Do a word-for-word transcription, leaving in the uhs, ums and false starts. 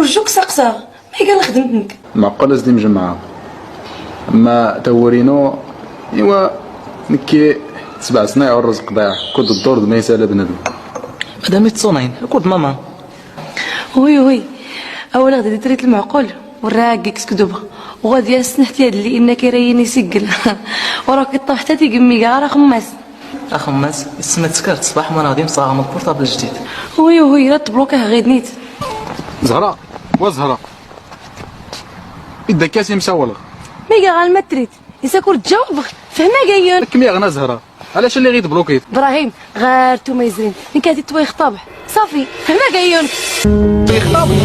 ورجوك سقسا، ما قال خدمتك؟ معقول ازدي مجمعة. ما تورينو. ايوا، نكي سبع سنين عرز قضايع، كنت الدور دميسة لبنادم. مدام يتصونين، كنت ماما. وي، وي. اولا غدي تريت المعقول، وراك كسكدوبة. وغادي السنحتي هاد اللي انك ريني سجل. وراك الطبحتة تيقمي كاع راه خماس. اخماس، السما تسكرت الصباح وانا غادي نصاغم البورطابل الجديد. وي، وي، لا تبلوكيه غير نيت. زهرة، وزهرة. اذا كاسي مسولغ. ميغا غير ما تريت. اذا كنت تجاوب، فهمها كايون. لك مي غنا زهرة. علاش اللي غير تبلوكيت؟ ابراهيم، غير تو ما يزرين. نكاتي توي خطابح. صافي، فهمها كايون. توي خطابح.